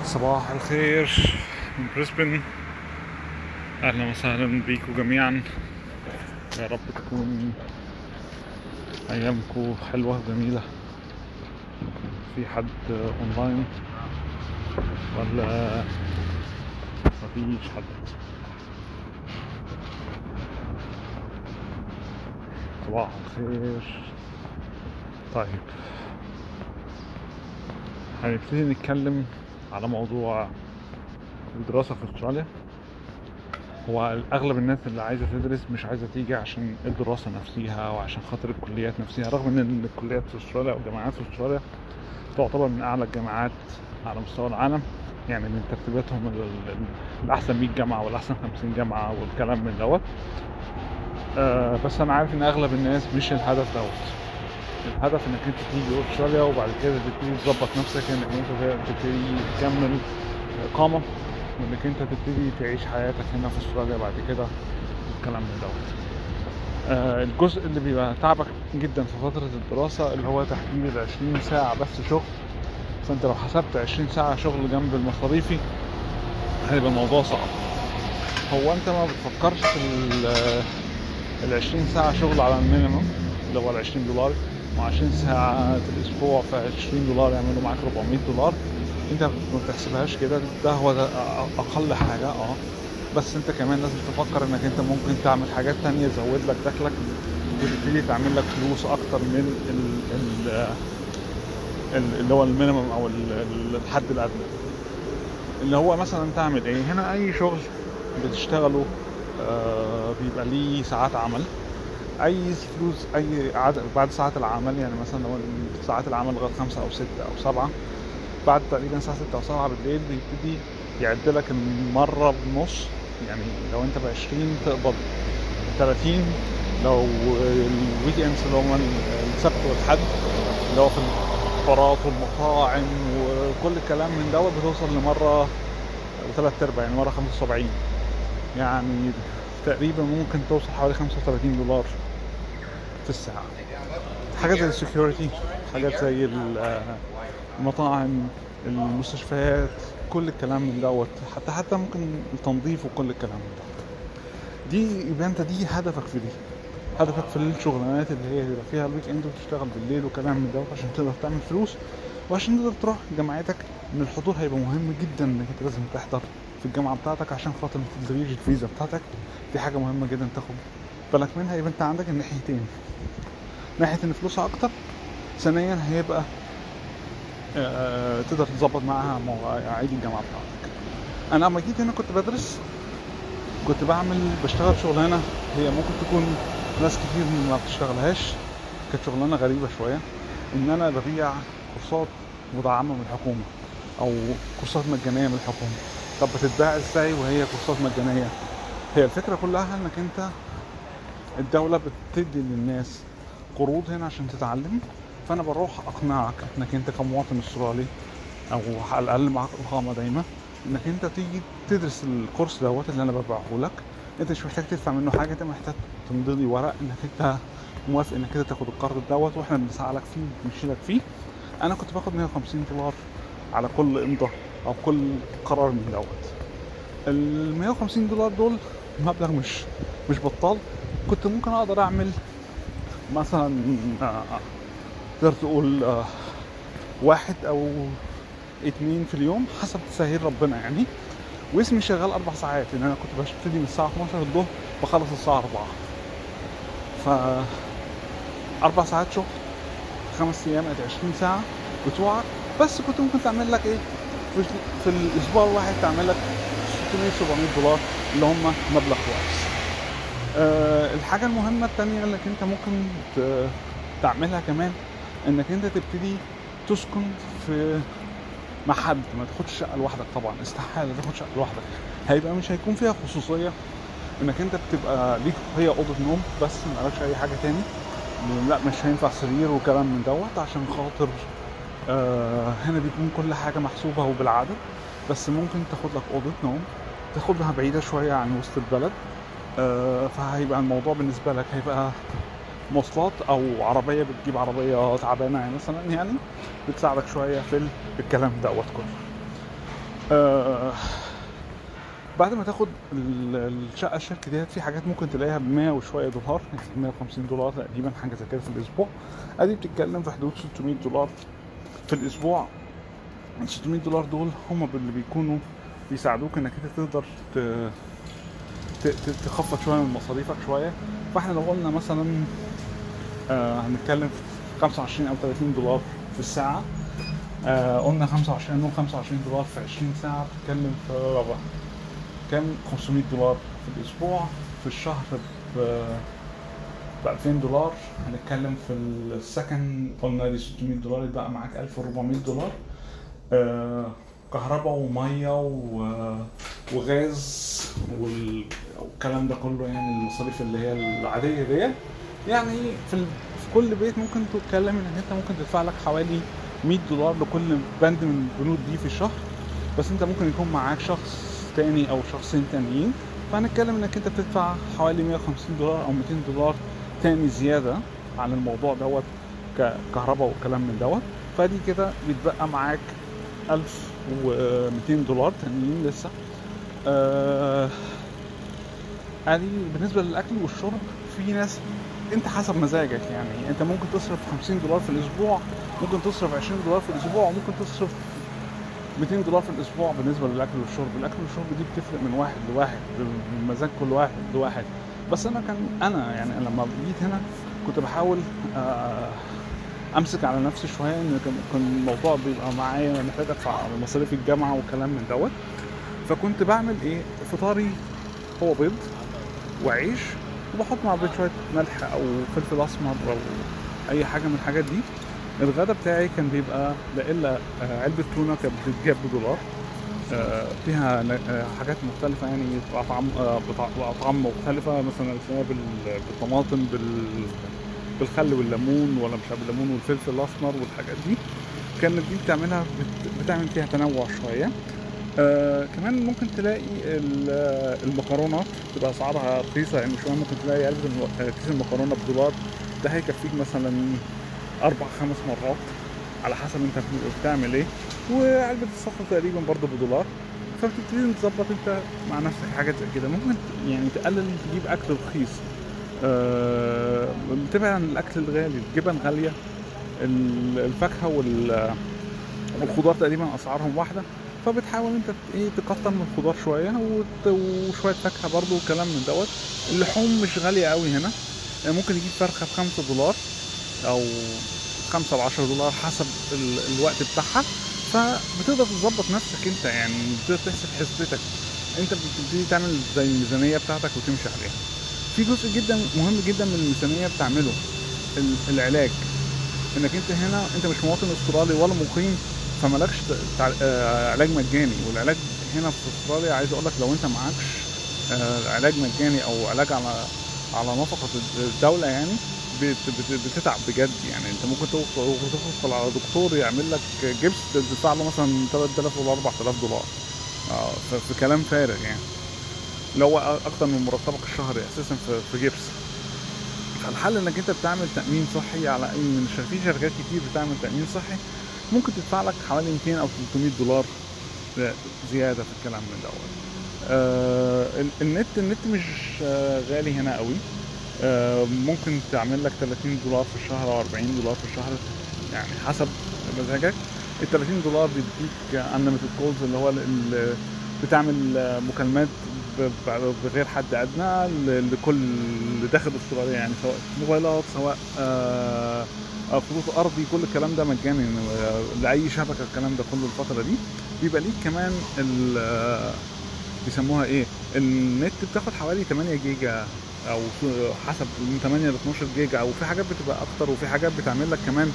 صباح الخير من بريسبن. اهلا وسهلا بيكم جميعا، يا رب تكون ايامكم حلوة وجميلة. في حد اونلاين ولا مفيش حد؟ صباح الخير. طيب هنبتدي نتكلم على موضوع الدراسة في استراليا. هو اغلب الناس اللي عايزة تدرس مش عايزة تيجي عشان الدراسة نفسها وعشان خاطر الكليات نفسها، رغم ان الكليات في استراليا او الجامعات في استراليا تعتبر من اعلى الجامعات على مستوى العالم، يعني من ترتيباتهم الاحسن 100 جامعة والاحسن 50 جامعة والكلام من دوت. بس انا عارف ان اغلب الناس مش الهدف دوت. الهدف انك انت تيجي استراليا وبعد كده تبتدي تظبط نفسك، انك انت تبتدي تكمل اقامه، وانك انت تبتدي تعيش حياتك هنا في استراليا بعد كده والكلام من دوت. الجزء اللي بيبقى تعبك جدا في فترة الدراسة اللي هو تحديد 20 ساعة بس شغل. فانت لو حسبت 20 ساعة شغل جنب المصاريفي هيبقى الموضوع صعب. هو انت ما بتفكرش في ال 20 ساعة شغل على ال minimum اللي هو ال 20 دولار، و20 ساعة في الأسبوع، في 20 دولار يعملوا معاك 400 دولار. أنت ما بتحسبهاش كده، ده هو ده أقل حاجة. بس أنت كمان لازم تفكر إنك أنت ممكن تعمل حاجات تانية تزود لك دخلك وتبتدي تعمل لك فلوس أكتر من اللي هو ال minimum أو الحد الأدنى. اللي هو مثلا تعمل إيه؟ هنا أي شغل بتشتغله بيبقى ليه ساعات عمل، اي فلوس اي عدد بعد ساعات العمل. يعني مثلا لو ساعات العمل لغاية 5 او 6 او 7، بعد تقريبا الساعة 6 او 7 بالليل بيبتدي يعد لك المرة بنص. يعني لو انت ب20 تقبض 30، لو ال weekends اللي هم السبت والحد اللي هو في البارات والمطاعم وكل الكلام من دوت بتوصل لمره وثلاث ارباع، يعني مرة 75، يعني تقريبا ممكن توصل حوالي 35 دولار في الساعة. حاجات زي ال security، حاجات زي المطاعم، المستشفيات، كل الكلام من دوت، حتى ممكن التنظيف وكل الكلام من دوت. دي يبقى انت دي هدفك في دي، هدفك في الشغلانات اللي هي بيبقى فيها ال weekend وتشتغل بالليل وكلام من دوت عشان تقدر تعمل فلوس وعشان تقدر تروح جامعتك. ان الحضور هيبقى مهم جدا، انك انت لازم تحضر في الجامعة بتاعتك عشان خاطر ما تلغيش الفيزا بتاعتك. دي حاجة مهمة جدا تاخد بالك منها. يبقى انت عندك الناحيتين، ناحية ان فلوسها اكتر، ثانيا هيبقى تقدر تظبط معاها مواعيد الجامعة بتاعتك. انا لما جيت هنا كنت بدرس، كنت بشتغل شغلانة هي ممكن تكون ناس كتير ما بتشتغلهاش، كانت شغلانة غريبة شوية، ان انا ببيع كورسات مدعمه من الحكومة او كورسات مجانية من الحكومة. طب بتتباع ازاي وهي كورسات مجانية؟ هي الفكرة كلها انك انت الدولة بتدي للناس قروض هنا عشان تتعلم، فانا بروح اقنعك انك انت كمواطن استرالي او على الاقل معاك اقامه دايما انك انت تيجي تدرس الكورس دوت اللي انا ببيعه لك. انت مش محتاج تدفع منه حاجة، انت محتاج تمضي لي ورق انك انت موافق انك انت تاخد القرض دوت واحنا بنساعدك فيه وبنشيلك فيه. انا كنت باخد 150 دولار على كل امضاء او كل قرار من دوت. ال 150 دولار دول مبلغ مش بطال. كنت ممكن اقدر اعمل مثلا تقدر تقول 1 أو 2 في اليوم حسب تسهيل ربنا يعني. واسمي شغال 4 ساعات، لان انا كنت ببتدي من الساعة 12 الظهر بخلص الساعة 4، ف 4 ساعات شغل 5 ايام ادي 20 ساعة بتوعك. بس كنت ممكن تعمل لك ايه في الاسبوع الواحد؟ تعمل لك 600 700 دولار اللي هم مبلغ كويس. الحاجة المهمة الثانية اللي انت ممكن تعملها كمان انك انت تبتدي تسكن في مع حد. ما تاخدش شقه لوحدك طبعا، استحالة تاخد شقه لوحدك، هيبقى مش هيكون فيها خصوصية انك انت بتبقى ليك هي اوضة نوم بس، ما لكش اي حاجة تاني، لا مش هينفع سرير وكلام من دوت عشان خاطر هنا بيكون كل حاجة محسوبة وبالعدد. بس ممكن تاخد لك اوضة نوم تاخدها بعيدة شوية عن وسط البلد، فهيبقى الموضوع بالنسبة لك هيبقى مواصلات او عربية، بتجيب عربية تعبانة يعني مثلا، يعني بتساعدك شوية في الكلام دوت كله. بعد ما تاخد الشقة الشركة ديت، في حاجات ممكن تلاقيها ب100 وشوية دولار، يعني 150 دولار تقريبا، حاجة زي كده في الاسبوع. ادي بتتكلم في حدود 600 دولار في الاسبوع. ال 600 دولار دول هم اللي بيكونوا بيساعدوك انك انت تقدر تخفض شوية من مصاريفك شوية. فاحنا لو قلنا مثلا هنتكلم في 25 او 30 دولار في الساعة، قلنا 25، نقول 25 دولار في 20 ساعة، بتتكلم في ربع كام؟ 500 دولار في الاسبوع. في الشهر ب 2000 دولار. هنتكلم في السكن قلنا دي 600 دولار، يبقى معاك 1400 دولار. كهرباء ومية وغاز والكلام ده كله، يعني المصاريف اللي هي العادية دي. يعني في كل بيت ممكن تتكلم ان انت ممكن تدفع لك حوالي 100 دولار لكل بند من البنود دي في الشهر، بس انت ممكن يكون معاك شخص تاني او شخصين تانيين، فهنتكلم انك انت بتدفع حوالي 150 دولار او 200 دولار تاني زيادة عن الموضوع دوت ككهرباء والكلام من دوت. فدي كده بيتبقى معاك 1200 دولار تانيين لسه. ادي بالنسبة للاكل والشرب. في ناس انت حسب مزاجك، يعني انت ممكن تصرف 50 دولار في الاسبوع، ممكن تصرف 20 دولار في الاسبوع، وممكن تصرف 200 دولار في الاسبوع بالنسبة للاكل والشرب. الاكل والشرب دي بتفرق من واحد لواحد، بمزاج كل واحد لواحد. بس انا يعني لما جيت هنا كنت بحاول امسك على نفسي شوية، ان كان الموضوع بيبقى معايا محتاج ادفع مصاريف الجامعة وكلام من دوت. فكنت بعمل ايه؟ فطاري هو بيض وعيش، وبحط مع البيض شوية ملح او فلفل اسمر او اي حاجة من الحاجات دي. الغدا بتاعي كان بيبقى لا الا علبة تونه كانت بتتجاب بدولار، فيها حاجات مختلفة، يعني اطعام مختلفة، مثلا بالطماطم بالخل والليمون، ولا مش بالليمون والفلفل الاسمر والحاجات دي. كانت دي بتعملها بتعمل فيها تنوع شوية. كمان ممكن تلاقي المكرونات تبقى اسعارها رخيصة يعني شوية، ممكن تلاقي علبة كيس المكرونه بدولار، ده هيكفيك مثلا 4-5 مرات على حسب انت بتعمل ايه. وعلبة الصفرة تقريبا برضه بدولار. فبتبتدي تظبط انت مع نفسك حاجات زي كده. ممكن يعني تقلل، تجيب اكل رخيص، تبعد عن الاكل الغالي، الجبن غالية، الفاكهة والخضار تقريبا اسعارهم واحدة، فبتحاول انت ايه تكتر من الخضار شوية وشوية فاكهة برضه وكلام من دوت. اللحوم مش غالية قوي هنا، يعني ممكن تجيب فرخة ب5 دولار او 5 ل 10 دولار حسب الوقت بتاعها. فبتقدر تظبط نفسك انت، يعني بتقدر تحسب حسبتك انت، بتبتدي تعمل زي الميزانية بتاعتك وتمشي عليها. في جزء جدا مهم جدا من الميزانية بتعمله العلاج، انك انت هنا انت مش مواطن استرالي ولا مقيم، فمالكش علاج مجاني. والعلاج هنا في استراليا عايز اقول لك لو انت معكش علاج مجاني او علاج على نفقه الدولة، يعني بتتعب بجد. يعني انت ممكن توصل على دكتور يعمل لك جبس تدفع له مثلا 3000 ولا 4000 دولار، في كلام فارغ، يعني اللي هو اكتر من مرتبك الشهري اساسا في جبس. فالحل انك انت بتعمل تامين صحي على اي من في شركات كتير بتعمل تامين صحي، ممكن تدفع لك حوالي 200 او 300 دولار زيادة في الكلام من دوت. النت مش غالي هنا قوي، ممكن تعمل لك 30 دولار في الشهر او 40 دولار في الشهر، يعني حسب مزاجك. ال 30 دولار بيديك unlimited calls، اللي هو اللي بتعمل مكالمات بغير حد ادنى لكل اللي داخل استراليا، يعني سواء موبايلات سواء خطوط ارضي، كل الكلام ده مجاني لاي شبكة. الكلام ده كله الفترة دي بيبقى ليك كمان بيسموها ايه، النت بتاخد حوالي 8 جيجا او حسب من 8 ل 12 جيجا، او في حاجات بتبقى اكتر، وفي حاجات بتعمل لك كمان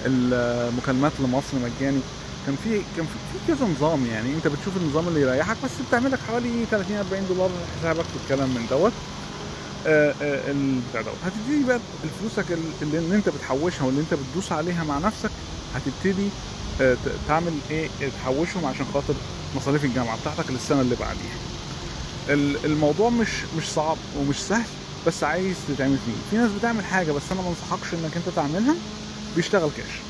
المكالمات لمصر مجاني. كان في كذا نظام، يعني انت بتشوف النظام اللي يريحك، بس بتعمل لك حوالي 30 40 دولار حسابك في الكلام من دوت. البتاع دوت هتبتدي بقى فلوسك اللي انت بتحوشها واللي انت بتدوس عليها مع نفسك، هتبتدي تعمل ايه؟ تحوشهم عشان خاطر مصاريف الجامعة بتاعتك للسنة اللي بعديها. الموضوع مش صعب ومش سهل، بس عايز تتعمل فيه. في ناس بتعمل حاجة بس انا ما انصحكش انك انت تعملها، بيشتغل كاش.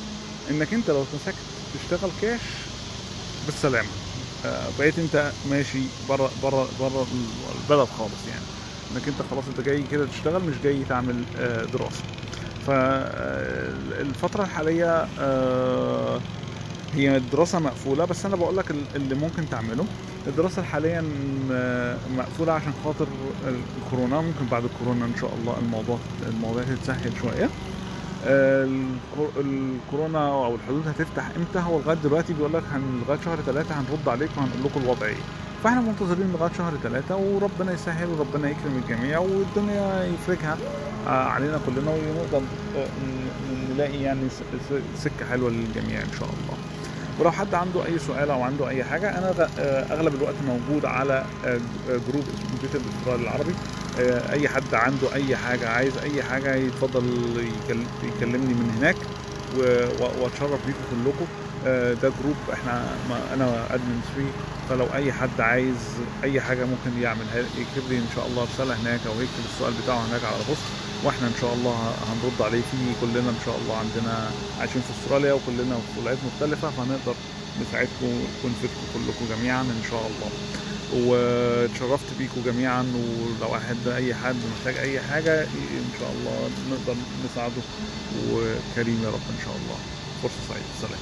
انك انت لو اتمسكت تشتغل كاش بالسلامة. بقيت انت ماشي بره بره بره البلد خالص، يعني انك انت خلاص انت جاي كده تشتغل مش جاي تعمل دراسة. فالفتره الحالية هي الدراسة مقفولة، بس انا بقول لك اللي ممكن تعمله. الدراسة حاليا مقفولة عشان خاطر الكورونا، ممكن بعد الكورونا ان شاء الله الموضوع تتسهل شوية. الكورونا او الحدود هتفتح امتى؟ هو لغاية دلوقتي بيقول لك لغاية شهر 3 هنرد عليكم وهنقول لكم الوضع ايه. فاحنا منتظرين لغاية شهر 3، وربنا يسهل وربنا يكرم الجميع والدنيا يفرجها علينا كلنا، ونقدر نلاقي يعني سكة حلوة للجميع ان شاء الله. ولو حد عنده اي سؤال او عنده اي حاجة، انا اغلب الوقت موجود على group اسمه بيت الاسترالي العربي. اي حد عنده اي حاجة، عايز اي حاجة، يتفضل يكلمني من هناك، واتشرف بيكم كلكم. ده group انا admin فيه، فلو اي حد عايز اي حاجة ممكن يعملها، يكتب لي ان شاء الله رسالة هناك، او يكتب السؤال بتاعه هناك على post، واحنا ان شاء الله هنرد عليه. فيه كلنا ان شاء الله عندنا عايشين في استراليا وكلنا في ولايات مختلفة، فهنقدر نساعدكم ونفيدكم كلكم جميعا ان شاء الله. واتشرفت بيكم جميعا، ولو اي حد محتاج اي حاجة ان شاء الله نقدر نساعده، وكريم يا رب ان شاء الله. فرصة سعيدة، سلام.